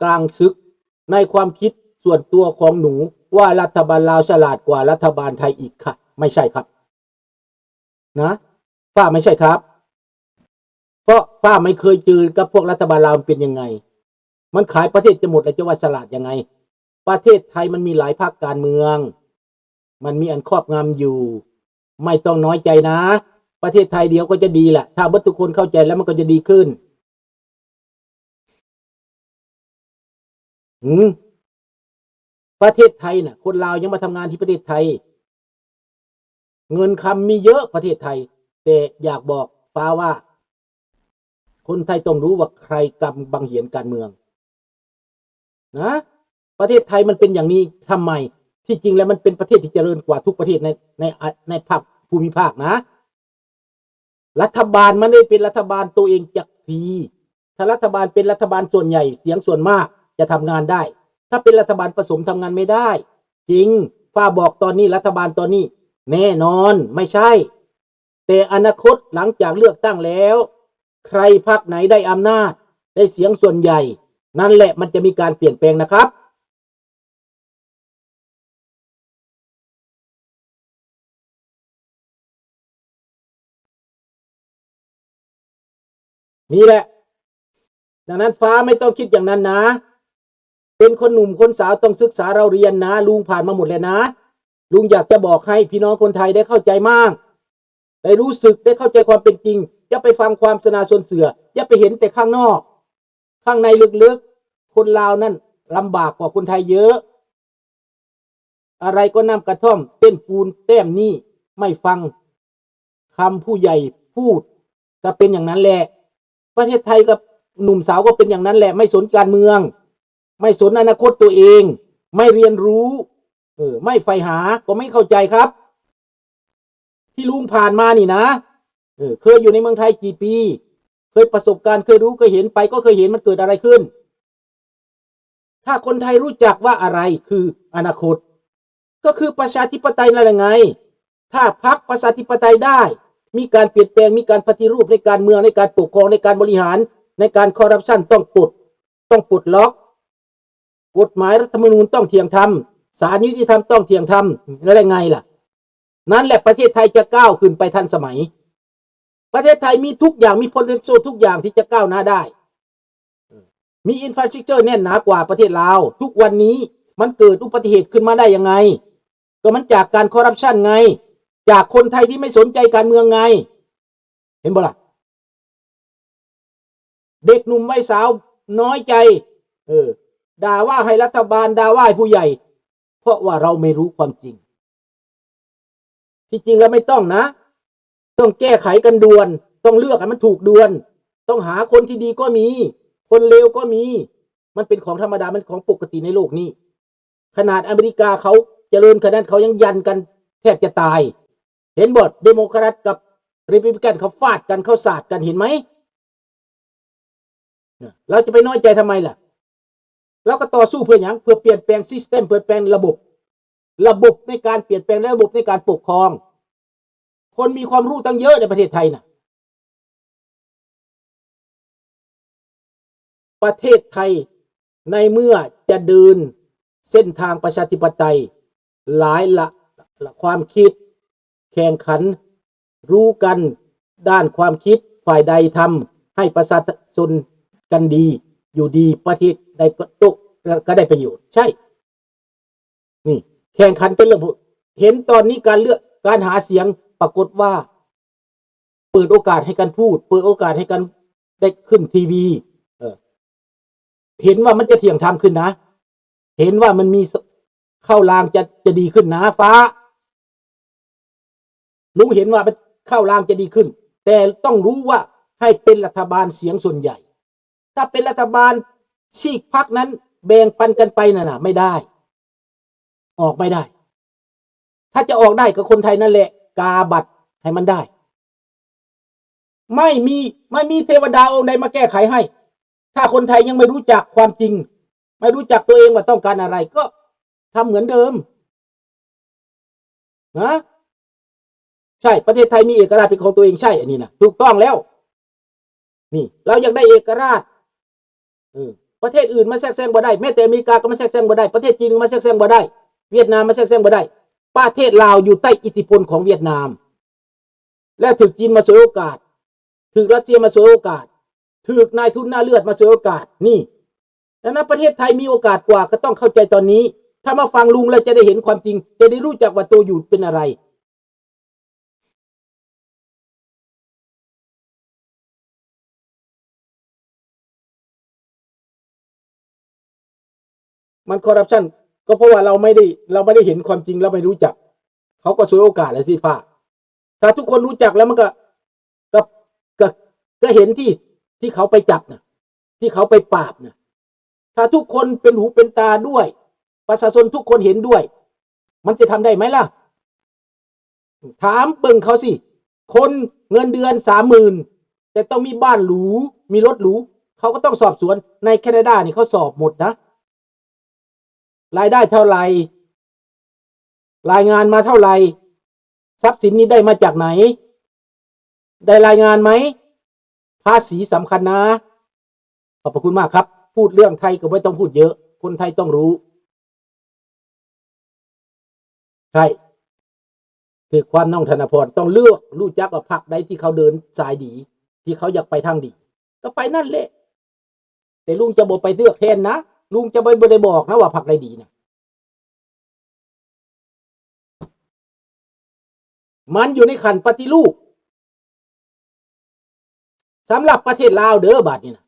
กลางศึก ในความคิดส่วนตัวของหนูว่ารัฐบาลลาวฉลาดกว่ารัฐบาลไทยอีกค่ะ ไม่ใช่ครับ นะ ป้าไม่ใช่ครับ เพราะป้าไม่เคยเจอกับพวกรัฐบาลลาวมันเป็นยังไง มันขายประเทศจะหมดแล้วจะว่าฉลาดยังไง ประเทศไทยมันมีหลายพรรคการเมือง มันมีอันครอบงำอยู่ ไม่ต้องน้อยใจนะ ประเทศไทยเดี๋ยวก็จะดีแหละ ถ้าเบิดทุกคนเข้าใจแล้วมันก็จะดีขึ้น อืม ประเทศไทยน่ะ คนลาวยังมาทำงานที่ประเทศไทย เงินคำมีเยอะประเทศไทย แต่อยากบอกฟ้าว่า คนไทยต้องรู้ว่าใครกำบังเหียนการเมือง นะ ประเทศไทยมันเป็นอย่างนี้ทำไม ที่จริงแล้วมันเป็นประเทศที่เจริญกว่าทุกประเทศใน ใน ในภาคภูมิภาคนะ รัฐบาลมันได้เป็นรัฐบาลตัวเองจักที ถ้ารัฐบาลเป็นรัฐบาลส่วนใหญ่ เสียงส่วนมากจะทำงานได้ ถ้าเป็นรัฐบาลผสมทำงานไม่ได้ จริง ฟ้าบอกตอนนี้ รัฐบาลตอนนี้ แน่นอน ไม่ใช่ แต่อนาคตหลังจากเลือกตั้งแล้ว ใครพรรคไหนได้อำนาจ ได้เสียงส่วนใหญ่ นั่นแหละมันจะมีการเปลี่ยนแปลงนะครับ นี่แหละ ดังนั้นฟ้าไม่ต้องคิดอย่างนั้นนะ เป็นคนหนุ่มคนสาวต้องศึกษาเล่าเรียนนะ ลุงผ่านมาหมดแล้วนะ ลุงอยากจะบอกให้พี่น้องคนไทยได้เข้าใจมาก ได้รู้สึก ได้เข้าใจความเป็นจริง อย่าไปฟังความสนาส่วนเสือ อย่าไปเห็นแต่ข้างนอก ข้างในลึกๆ คนลาวนั่นลำบากกว่าคนไทยเยอะ อะไรก็น้ำกระท่อม เต้นปูนแต้มนี่ ไม่ฟังคำผู้ใหญ่พูด ก็เป็นอย่างนั้นแหละ ประเทศไทยกับหนุ่มสาวก็เป็นอย่างนั้นแหละ ไม่สนการเมือง ไม่สนอนาคตตัวเอง ไม่เรียนรู้ เออ ไม่ใฝ่หา ก็ไม่เข้าใจครับ ที่ลุงผ่านมานี่นะ เออ เคยอยู่ในเมืองไทยกี่ปี เคยประสบการณ์ เคยรู้ เคยเห็น ไปก็เคยเห็นมันเกิดอะไรขึ้น ถ้าคนไทยรู้จักว่าอะไรคืออนาคต ก็คือประชาธิปไตยนั่นแหละไง ถ้าพรรคประชาธิปไตยได้ มีการเปลี่ยนแปลง มีการปฏิรูปในการเมือง ในการปกครอง ในการบริหาร ในการคอร์รัปชัน ต้องปลด ต้องปลดล็อก กฎหมายรัฐธรรมนูญต้องเที่ยงธรรม ศาลยุติธรรมต้องเที่ยงธรรม นั่นแหละไงล่ะ นั่นแหละประเทศไทยจะก้าวขึ้นไปทันสมัย ประเทศไทยมีทุกอย่าง มี potential ทุกอย่างที่จะก้าวหน้าได้ มี infrastructure แน่นหนากว่าประเทศลาว ทุกวันนี้มันเกิดอุบัติเหตุขึ้นมาได้ยังไง ก็มันจากการคอร์รัปชันไง จากคนไทยที่ไม่สนใจการเมืองไง เห็นบ่ล่ะ เด็กหนุ่มวัยสาวน้อยใจ เออ ด่าว่าให้รัฐบาล ด่าว่าให้ผู้ใหญ่ เพราะว่าเราไม่รู้ความจริง ที่จริงแล้วไม่ต้องนะ ต้องแก้ไขกันด่วน ต้องเลือกให้มันถูกด่วน ต้องหาคนที่ดีก็มี คนเลวก็มี มันเป็นของธรรมดา มันของปกติในโลกนี้ ขนาดอเมริกาเขาเจริญขนาดนั้น เขายังยันกันแทบจะตาย เห็นบ่ เดโมแครตกับรีพับลิกัน เขาฟาดกัน เขาสาดกัน เห็นไหม เนี่ย เราจะไปน้อยใจทำไมล่ะ เราก็ต่อสู้เพื่อหยัง เพื่อเปลี่ยนแปลง system เปลี่ยนแปลงระบบ ระบบในการเปลี่ยนแปลง และระบบในการปกครอง คนมีความรู้ตั้งเยอะในประเทศไทยน่ะ ประเทศไทยในเมื่อจะเดินเส้นทางประชาธิปไตย หลายละ ละความคิด แข่งขัน รู้กันด้านความคิด ฝ่ายใดทำให้ประชาชนกันดี อยู่ดี ประเทศใดก็โต ก็ได้ประโยชน์ ใช่ นี่ แข่งขันกันเรื่องพวก เห็นตอนนี้การเลือก การหาเสียง ปรากฏว่า เปิดโอกาสให้กันพูด เปิดโอกาสให้กันได้ขึ้นทีวี เออ เห็นว่ามันจะเที่ยงธรรมขึ้นนะ เห็นว่ามันมี ข้าวรางจะ จะดีขึ้นนะ ฟ้า ลุงเห็นว่ามัน ข้าวรางจะดีขึ้น แต่ต้องรู้ว่าให้เป็นรัฐบาลเสียงส่วนใหญ่ ถ้าเป็นรัฐบาลซีกพรรคนั้นแบ่งปันกันไปนั่นน่ะ ไม่ได้ ออกไม่ได้ ถ้าจะออกได้ก็คนไทยนั่นแหละ กาบัตรให้มันได้ ไม่มี ไม่มีเทวดาองค์ใดมาแก้ไขให้ ถ้าคนไทยยังไม่รู้จักความจริง ไม่รู้จักตัวเองว่าต้องการอะไร ก็ทำเหมือนเดิม นะ ใช่ ประเทศไทยมีเอกราชเป็นของตัวเอง ใช่ อันนี้นะ ถูกต้องแล้ว นี่ เราอยากได้เอกราช เออ ປະເທດອື່ນມາແຊກແຊງບໍ່ໄດ້, ແມ້ແຕ່ອາເມລິກາກໍມາແຊກແຊງບໍ່ໄດ້, ປະເທດຈີນກໍມາແຊກແຊງບໍ່ໄດ້, ຫວຽດນາມມາແຊກແຊງບໍ່ໄດ້. ປະເທດລາວຢູ່ໃຕ້ອິດທິພົນຂອງຫວຽດນາມ ແລ້ວຖືກຈີນມາສວຍໂອກາດ, ຖືກຣັດເຊຍມາສວຍໂອກາດ, ຖືກນາຍທຶນໜ້າເລືອດມາສວຍໂອກາດ. ນີ້ ດັ່ງນັ້ນປະເທດໄທມີໂອກາດກວ່າ ກໍຕ້ອງເຂົ້າໃຈຕອນນີ້. ຖ້າມາຟັງລຸງແລ້ວຈະໄດ້ເຫັນຄວາມຈິງ, ຈະໄດ້ຮູ້ຈັກວ່າໂຕຢູ່ເປັນອະໄລ. ມັນຄໍຣັບຊັນ ກໍເພາະວ່າເຮົາໄມ່ໄດ້ ເຮົາໄມ່ໄດ້ເຫັນຄວາມຈິງ, ເຮົາໄມ່ຮູ້ຈັກ, ເຂົາກໍສວຍໂອກາດແລ້ວຊິພາ. ຖ້າທຸກຄົນຮູ້ຈັກແລ້ວ ມັນກໍ ກໍ ກໍ ກໍເຫັນທີ່ ທີ່ເຂົາໄປຈັບນະ, ທີ່ເຂົາໄປປາບນະ. ຖ້າທຸກຄົນເປັນຫູເປັນຕາດ້ວຍ, ປະຊາຊົນທຸກຄົນເຫັນດ້ວຍ, ມັນຈະທຳໄດ້ໄໝລະ? ຖາມເບິ່ງເຂົາຊິ, ຄົນເງິນເດືອນສາມໝື່ນ ແຕ່ຕ້ອງມີບ້ານຫຼູ, ມີລົດຫຼູ, ເຂົາກໍຕ້ອງສອບສວນ. ໃນແຄນາດານີ້ເຂົາສອບໝົດນະ, ລາຍໄດ້ເທົ່າໃດ, ລາຍງານມາເທົ່າໃດ, ຊັບສິນນີ້ໄດ້ມາຈາກໃດ, ໄດ້ລາຍງານໄໝ? ພາສີສຳຄັນນະ. ຂອບພະຄຸນມາກຄັບ. ພູດເລື່ອງໄທກໍບໍ່ຕ້ອງພູດເຍອະ, ຄົນໄທຕ້ອງຮູ້. ໃຊ່ ຖືກຄວາມ ນ້ອງທະນະພອນ. ຕ້ອງເລືອກ, ຮູ້ຈັກວ່າພັກໃດທີ່ເຂົາເດີນສາຍດີ, ທີ່ເຂົາຢາກໄປທາງດີ, ກໍໄປນັ້ນແຫຼະ. ແຕ່ລຸງຈະບໍ່ໄປເລືອກແທນນະ, ລຸງຈະບໍ່ ບໍ່ໄດ້ບອກນະວ່າພັກໃດດີນະ. ມັນຢູ່ໃນຂັ້ນປະຕິຮູບ ສຳລັບປະເທດລາວເດີ ບາດນີ້ນະ.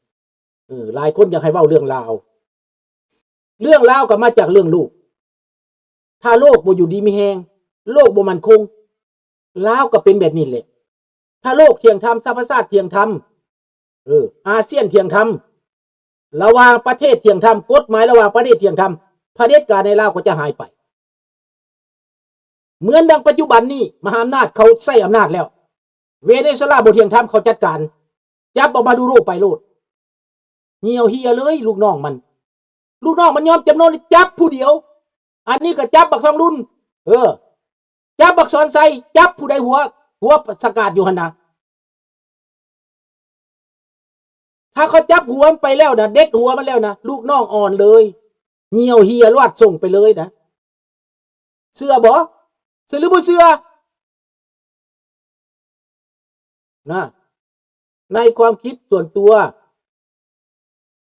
ເອີ ຫຼາຍຄົນຢາກໃຫ້ເວົ້າເລື່ອງລາວ, ເລື່ອງລາວກໍມາຈາກເລື່ອງໂລກ. ຖ້າໂລກບໍ່ຢູ່ດີມີແຮງ, ໂລກບໍ່ໝັ້ນຄົງ, ລາວກໍເປັນແບບນີ້ແຫຼະ. ຖ້າໂລກທ່ຽງທຳ, ສະຫະປະຊາຊາດທ່ຽງທຳ, ເອີ ອາຊຽນທ່ຽງທຳ, ລະຫວ່າງປະເທດທ່ຽງທຳ, ກົດໝາຍລະຫວ່າງປະເທດທ່ຽງທຳ, ຜະເດັດການໃນລາວກໍຈະຫາຍໄປ. ເໝືອນດັ່ງປັດຈຸບັນນີ້ ມະຫາອຳນາດເຂົາໃຊ້ອຳນາດແລ້ວ, ເວເນຊູເອລາບໍ່ທ່ຽງທຳ ເຂົາຈັດການ, ຈັບເອົາມາດູໂຣໄປໂລດ. ຫ່ຽວເຫື່ອເລີຍລູກນ້ອງມັນ, ລູກນ້ອງມັນຍອມຈຳນົນ ຈັບຜູ້ດຽວ. ອັນນີ້ກໍຈັບບັກທອງລຸນ, ເອີ ຈັບບັກສອນໄຊ, ຈັບຜູ້ໃດຫົວ ຫົວສະກາດຢູ່ຫັ້ນນະ. ຖ້າເຂົາຈັບຫົວມັນໄປແລ້ວນະ, ເດັດຫົວມັນແລ້ວນະ, ລູກນ້ອງອ່ອນເລີຍ, ຫ່ຽວເຫື່ອລວດສົ່ງໄປເລີຍນະ. ເຊື່ອບໍ່? ເຊື່ອຫຼືບໍ່ເຊື່ອ? ນະ ໃນຄວາມຄິດສ່ວນຕົວ,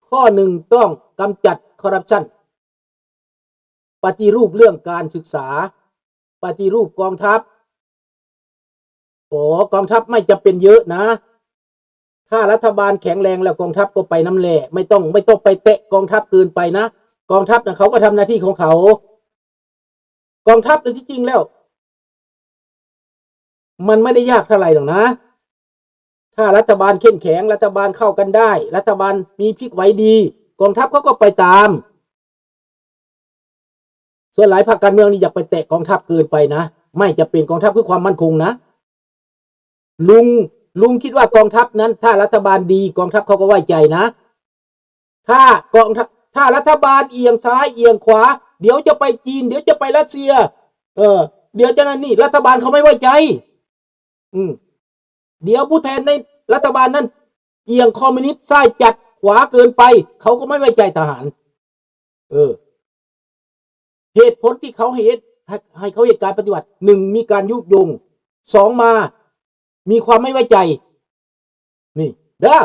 ຂໍ້ໜຶ່ງ ຕ້ອງກຳຈັດຄໍຣັບຊັນ, ປະຕິຮູບເລື່ອງການສຶກສາ, ປະຕິຮູບກອງທັບ. ອໍ ກອງທັບໄມ່ຈຳເປັນເຍອະນະ. ຖ້າລັດຖະບານແຂງແຮງແລ້ວ ກອງທັບກໍໄປນຳແຫຼະ. ໄມ່ຕ້ອງ ໄມ່ຕ້ອງໄປແຕະກອງທັບເກີນໄປນະ. ກອງທັບນະ ເຂົາກໍທຳໜ້າທີ່ຂອງເຂົາ. ກອງທັບນະ ທີ່ຈິງແລ້ວ ມັນໄມ່ໄດ້ຍາກເທົ່າໃດດອກນະ. ຖ້າລັດຖະບານເຂັ້ມແຂງ, ລັດຖະບານເຂົ້າກັນໄດ້, ລັດຖະບານມີພິກໄຫວດີ, ກອງທັບເຂົາກໍໄປຕາມ. ສ່ວນຫຼາຍພັກການເມືອງນີ້ຢາກໄປແຕະກອງທັບເກີນໄປນະ. ໄມ່ຈຳເປັນ, ກອງທັບຄືຄວາມໝັ້ນຄົງນະ. ລຸງ ລຸງຄິດວ່າກອງທັບນັ້ນ ຖ້າລັດຖະບານດີ ກອງທັບເຂົາກໍໄວ້ໃຈນະ. ຖ້າກອງ ຖ້າ ຖ້າລັດຖະບານອຽງຊ້າຍອຽງຂວາ, ດຽວຈະໄປຈີນ, ດຽວຈະໄປຣັດເຊຍ, ເອີ ດຽວຈະນັ້ນນີ້, ລັດຖະບານເຂົາໄມ່ໄວ້ໃຈ. ອືມ ດຽວຜູ້ແທນໃນລັດຖະບານນັ້ນອຽງຄອມມູນິດ, ຊ້າຍຈັດ, ຂວາເກີນໄປ, ເຂົາກໍໄມ່ໄວ້ໃຈທະຫານ. ເອີ ເຫດຜົນທີ່ເຂົາເຮັດ ໃຫ້ ໃຫ້ເຂົາເຮັດການປະຕິວັດ, ໜຶ່ງ ມີການຍຸຍົງ, ສອງ ມາ ມີຄວາມໄມ່ໄວ້ໃຈ. ນີ້ເດີ.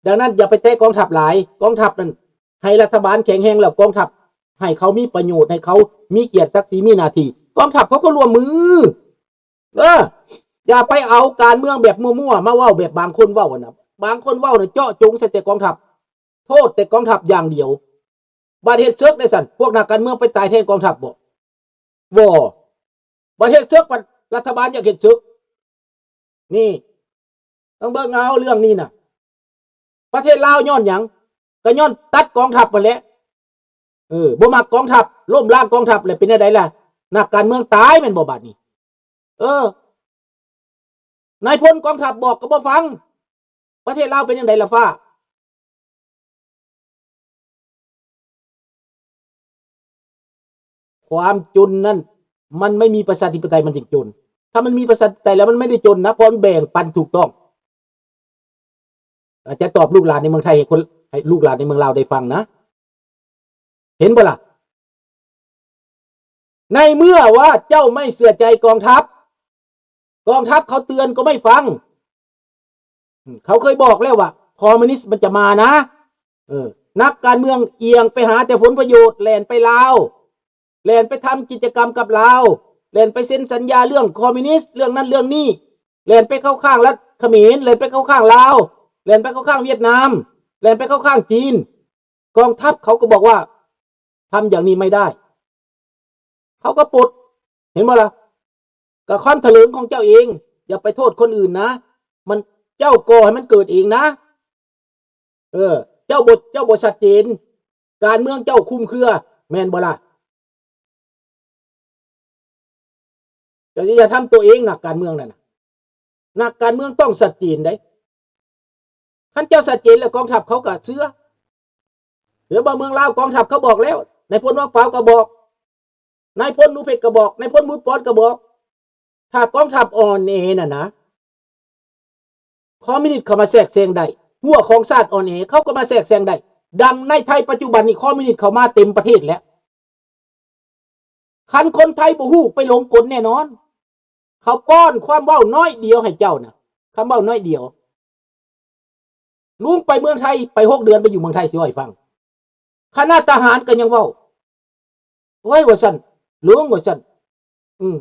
ດັ່ງນັ້ນ ຢ່າໄປແຕະກອງທັບຫຼາຍ. ກອງທັບນັ້ນ ໃຫ້ລັດຖະບານແຂງແຮງແລ້ວ, ກອງທັບໃຫ້ເຂົາມີປະໂຫຍດ, ໃຫ້ເຂົາມີກຽດສັກສີ, ມີໜ້າທີ່, ກອງທັບເຂົາກໍຮ່ວມມື. ເອີ ຢ່າໄປເອົາການເມືອງແບບມົວໆມາເວົ້າ ແບບບາງຄົນເວົ້າຫັ້ນນະ. ບາງຄົນເວົ້ານະ ເຈາະຈົງໃສ່ແຕ່ກອງທັບ, ໂທດແຕ່ກອງທັບຢ່າງດຽວ. ບັດເຮັດເສິກໄດ້ຊັ້ນ, ພວກນັກການເມືອງໄປຕາຍແທນກອງທັບບໍ? ບໍ່. ບັດເຮັດເສິກ ບັດລັດຖະບານຢາກເຮັດເສິກ. ນີ້ ຕ້ອງເບິ່ງເອົາເລື່ອງນີ້ນະ. ປະເທດລາວຍ້ອນຫຍັງ? ກໍຍ້ອນຕັດກອງທັບຫັ້ນແຫຼະ. ເອີ ບໍ່ມັກກອງທັບ, ລົ້ມລ້າງກອງທັບ ແລ້ວເປັນແນວໃດລະ? ນັກການເມືອງຕາຍແມ່ນບໍ່ບາດນີ້? ເອີ ນາຍພົນກອງທັບບອກກໍບໍ່ຟັງ. ປະເທດລາວເປັນຈັ່ງໃດລະຟ້າ? ຄວາມຈົນນັ້ນ ມັນໄມ່ມີປະຊາທິປະໄຕ ມັນຈຶ່ງຈົນ. ຖ້າມັນມີປະຊາທິປະໄຕແລ້ວ ມັນໄມ່ໄດ້ຈົນນະ, ເພາະມັນແບ່ງປັນຖືກຕ້ອງ. ອາດຈະຕອບລູກຫຼານໃນເມືອງໄທໃຫ້ຄົນ ໃຫ້ລູກຫຼານໃນເມືອງລາວໄດ້ຟັງນະ. ເຫັນບໍ່ລະ? ໃນເມື່ອວ່າເຈົ້າໄມ່ເຊື່ອໃຈກອງທັບ, ກອງທັບເຂົາເຕືອນກໍໄມ່ຟັງ. ເຂົາເຄີຍບອກແລ້ວວ່າຄອມມິວນິດມັນຈະມານະ. ເອີ ນັກການເມືອງອຽງໄປຫາແຕ່ຜົນປະໂຫຍດ, ແລ່ນໄປລາວ, ແລ່ນໄປທຳກິດຈະກຳກັບລາວ, ແລ່ນໄປເຊັນສັນຍາເລື່ອງຄອມມິວນິດ, ເລື່ອງນັ້ນເລື່ອງນີ້, ແລ່ນໄປເຂົ້າຂ້າງລັດຂະເໝນ, ແລ່ນໄປເຂົ້າຂ້າງລາວ, ແລ່ນໄປເຂົ້າຂ້າງຫວຽດນາມ, ແລ່ນໄປເຂົ້າຂ້າງຈີນ. ກອງທັບເຂົາກໍບອກວ່າ ທຳຢ່າງນີ້ໄມ່ໄດ້. ເຂົາກໍປົດ, ເຫັນບໍ່ລະ? ກໍຄວາມທະເຫຼີງຂອງເຈົ້າເອງ, ຢ່າໄປໂທດຄົນອື່ນນະ. ມັນ, ເຈົ້າກໍ່ໃຫ້ມັນເກີດເອງນະ. ເອີ, ເຈົ້າບໍ່, ເຈົ້າບໍ່ຊັດເຈນ, ການເມືອງເຈົ້າຄຸມເຄືອ, ແມ່ນບໍ່ລະ? ເຈົ້າຢ່າທຳຕົວເອງ, ນັກການເມືອງນັ້ນນະ, ນັກການເມືອງຕ້ອງຊັດເຈນເດ້. ຄັນເຈົ້າຊັດເຈນແລ້ວ ກອງທັບເຂົາກໍເຊື່ອ. ເຫຼືອບໍ່ເມືອງລາວ ກອງທັບເຂົາບອກແລ້ວ, ນາຍພົນວັງປາວກໍບອກ, ນາຍພົນໜູເພັດກໍບອກ, ນາຍພົນບຸດປອນກໍບອກ. ຖ້າກອງທັບອ່ອນແອນັ້ນນະ, ຄອມມິວນິດເຂົ້າມາແຊກແຊງໄດ້, ຮົ້ວຂອງຊາດອ່ອນແອ ເຂົາກໍມາແຊກແຊງໄດ້. ດັ່ງໃນໄທປັດຈຸບັນນີ້ ຄອມມິວນິດເຂົ້າມາເຕັມປະເທດແລ້ວ. ຄັນຄົນໄທບໍ່ຮູ້ ໄປຫຼົງກົນແນ່ນອນ. ເຂົາປ້ອນຄວາມເວົ້ານ້ອຍດຽວໃຫ້ເຈົ້ານະ, ຄຳເວົ້ານ້ອຍດຽວ. ລຸງໄປເມືອງໄທ ໄປຫົກເດືອນ ໄປຢູ່ເມືອງໄທ ຊິເວົ້າໃຫ້ຟັງ. ຂະໜາດທະຫານກໍຍັງເວົ້າ, ໂອ້ຍ ວ່າຊັ້ນ, ລຸງ ວ່າຊັ້ນ. ອືມ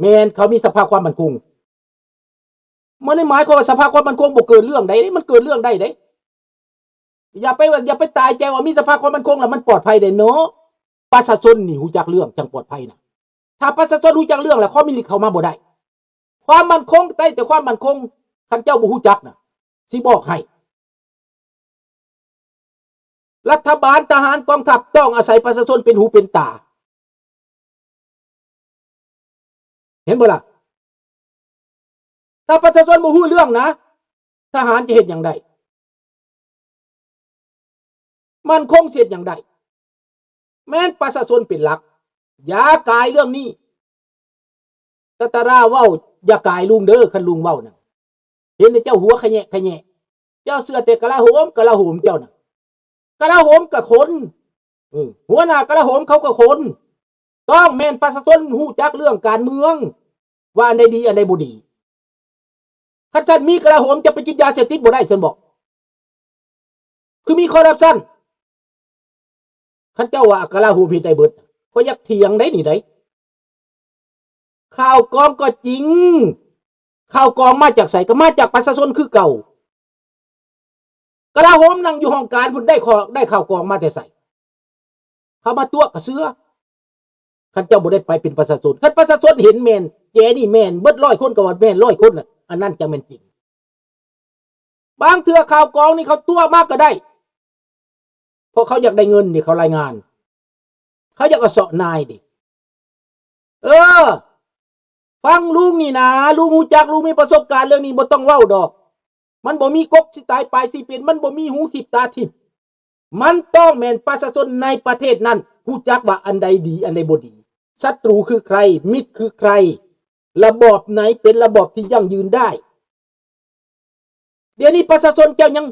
ແມ່ນ ເຂົາມີສະພາຄວາມໝັ້ນຄົງ. ບໍ່ໄດ້ໝາຍຄວາມວ່າສະພາຄວາມໝັ້ນຄົງບໍ່ເກີດເລື່ອງໃດເດ້, ມັນເກີດເລື່ອງໄດ້ເດ້. ຢ່າໄປວ່າ, ຢ່າໄປຕາຍໃຈວ່າມີສະພາຄວາມໝັ້ນຄົງແລ້ວມັນປອດໄພເດ້ເນາະ. ປະຊາຊົນນີ້ຮູ້ຈັກເລື່ອງຈັ່ງປອດໄພນະ. ຖ້າປະຊາຊົນຮູ້ຈັກເລື່ອງແລ້ວ ຄອມມິວນິດເຂົ້າມາບໍ່ໄດ້. ຄວາມໝັ້ນຄົງໄດ້ແຕ່ຄວາມໝັ້ນຄົງ, ຄັນເຈົ້າບໍ່ຮູ້ຈັກນະ, ຊິບອກໃຫ້. ລັດຖະບານ, ທະຫານ, ກອງທັບ ຕ້ອງອາໄສປະຊາຊົນເປັນຫູເປັນຕາ. ເຫັນບໍ່ລະ? ຖ້າປະຊາຊົນບໍ່ຮູ້ເລື່ອງນະ, ທະຫານຈະເຮັດຫຍັງໄດ້? ໝັ້ນຄົງຊິເຮັດຫຍັງໄດ້? ແມ່ນປະຊາຊົນເປັນຫຼັກ. ຢ່າກາຍເລື່ອງນີ້. ຕະຕະລາເວົ້າ, ຢ່າກາຍລຸງເດີ, ຄັນລຸງເວົ້ານັ້ນ. ເຫັນແຕ່ເຈົ້າຫົວຂະແຍະຂະແຍະ. ເຈົ້າເຊື່ອແຕ່ກະລາໂຫມ, ກະລາໂຫມເຈົ້ານະ. ກະລາໂຫມກໍຄົນ. ເອີ, ຫົວໜ້າກະລາໂຫມເຂົາກໍຄົນ. ຕ້ອງແມ່ນປະຊາຊົນຮູ້ຈັກເລື່ອງການເມືອງ ວ່າອັນໃດດີ ອັນໃດບໍ່ດີ. ຄັນຊັ້ນມີກະລາໂຫມ ຈະໄປກິນຢາເສບຕິດບໍ່ໄດ້ຊັ້ນບໍ? ຄືມີຄໍຣັບຊັນ? ຄັນເຈົ້າວ່າກະລາໂຫມເຮັດໄດ້ເບິດ, ຂ້ອຍຢາກຖຽງໄດ໋ນີ້ໄດ໋. ຂ່າວກອງກໍຈິງ, ຂ່າວກອງມາຈາກໃສ? ກໍມາຈາກປະຊາຊົນຄືເກົ່າ. ກະລາໂຫມນັ່ງຢູ່ຫ້ອງການພຸ້ນ ໄດ້ຂໍ້, ໄດ້ຂ່າວກອງມາແຕ່ໃສ? ເຂົາມາຕົວະກະເຊື່ອ. ຄັນເຈົ້າບໍ່ໄດ້ໄປເປັນປະຊາຊົນ, ຄັນປະຊາຊົນເຫັນແມ່ນແຈນີ້ແມ່ນເບິດຮ້ອຍຄົນ ກໍວ່າແມ່ນຮ້ອຍຄົນນະ, ອັນນັ້ນຈັ່ງແມ່ນຈິງ. ບາງເທື່ອຂ່າວກອງນີ້ເຂົາຕົວະມາກໍໄດ້, ເພາະເຂົາຢາກໄດ້ເງິນນີ້, ເຂົາລາຍງານ, ເຂົາຢາກກະເຊາະນາຍເດ. ເອີ, ຟັງລຸງນີ້ນາ, ລຸງຮູ້ຈັກ, ລຸງມີປະສົບການເລື່ອງນີ້, ບໍ່ຕ້ອງເວົ້າດອກ. ມັນບໍ່ມີກົກຊິຕາຍປາຍຊິເປັນ, ມັນບໍ່ມີຫູທິບຕາທິບ. ມັນຕ້ອງແມ່ນປະຊາຊົນໃນປະເທດນັ້ນຮູ້ຈັກວ່າອັນໃດດີ, ອັນໃດບໍ່ດີ, ສັດຕູຄືໃຄ, ມິດຄືໃຄ, ລະບອບໃດເປັນລະບອບທີ່ຢັ້ງຢືນໄດ້. ດຽວນີ້ປະຊາຊົນເຈົ້າຍັງ,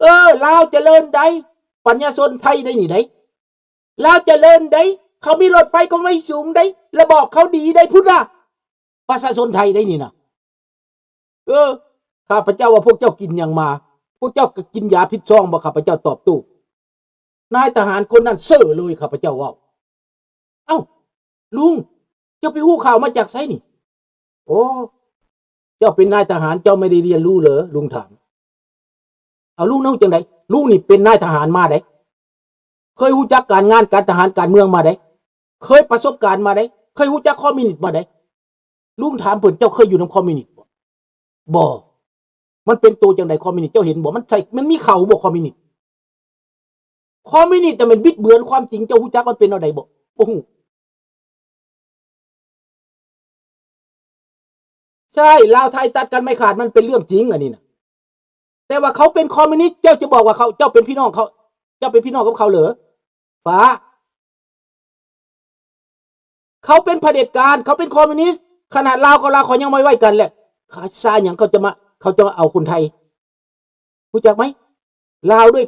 ເອີ, ລາວຈະເລີນໃດ໋, ປັນຍາຊົນໄທໄດ໋ນີ້ໃດ໋, ລາວຈະເລີນໃດ໋, ເຂົາມີລົດໄຟຄວາມໄວສູງໃດ໋, ລະບອບເຂົາດີໃດ໋ ພຸ້ນນະ, ປະຊາຊົນໄທໄດ໋ນີ້ນະ. ເອີ, ຂ້າພະເຈົ້າວ່າພວກເຈົ້າກິນຫຍັງມາ? ພວກເຈົ້າກໍກິນຢາຜິດຊອງບໍ? ຂ້າພະເຈົ້າຕອບໂຕ້. ນາຍທະຫານຄົນນັ້ນເຊີເລີຍ, ຂ້າພະເຈົ້າເວົ້າ. ເອົ້າ, ລຸງ, ເຈົ້າໄປຮູ້ຂ່າວມາຈາກໃສນີ້? ໂອ້, ເຈົ້າເປັນນາຍທະຫານ, ເຈົ້າໄມ່ໄດ້ຮຽນຮູ້ເລີ? ລຸງຖາມ. ເອົາ, ລຸງເນາະ ຈັ່ງໃດ? ລຸງນີ້ເປັນນາຍທະຫານມາເດ້, ເຄີຍຮູ້ຈັກການງານການທະຫານການເມືອງມາເດ້, ເຄີຍປະສົບການມາເດ້, ເຄີຍຮູ້ຈັກຄອມມິວນິດມາເດ້. ລຸງຖາມເພິ່ນ, ເຈົ້າເຄີຍຢູ່ນຳຄອມມິວນິດບໍ່? ບໍ່. ມັນເປັນໂຕຈັ່ງໃດຄອມມິວນິດ? ເຈົ້າເຫັນບໍ່? ມັນໃຊ້, ມັນມີເຂົ້າບໍ່ຄອມມິວນິດ? ຄອມມິວນິດນະແມ່ນບິດເບືອນຄວາມຈິງ, ເຈົ້າຮູ້ຈັກມັນເປັນແນວໃດບໍ່? ບໍ່ຮູ້. ໃຊ່, ລາວໄທຕັດກັນໄມ່ຂາດ, ມັນເປັນເລື່ອງຈິງອັນນີ້ນະ. ແຕ່ວ່າເຂົາເປັນຄອມມິວນິດ, ເຈົ້າຈະບອກວ່າເຂົາ, ເຈົ້າເປັນພີ່ນ້ອງເຂົາ, ເຈົ້າເປັນພີ່ນ້ອງກັບເຂົາເຫຼື? ຟ້າ. ເຂົາເປັນຜະເດັດການ, ເຂົາເປັນຄອມມິວນິດ, ຂະໜາດລາວກັບລາວເຂົາຍັງບໍ່ໄວ້ໃຈກັນແຫຼະ, ຊາຫຍັງເຂົາຈະມາ, ເຂົາຈະມາເອົາຄົນໄທ? ຮູ້ຈັກໄໝ? ລາວດ້ວຍ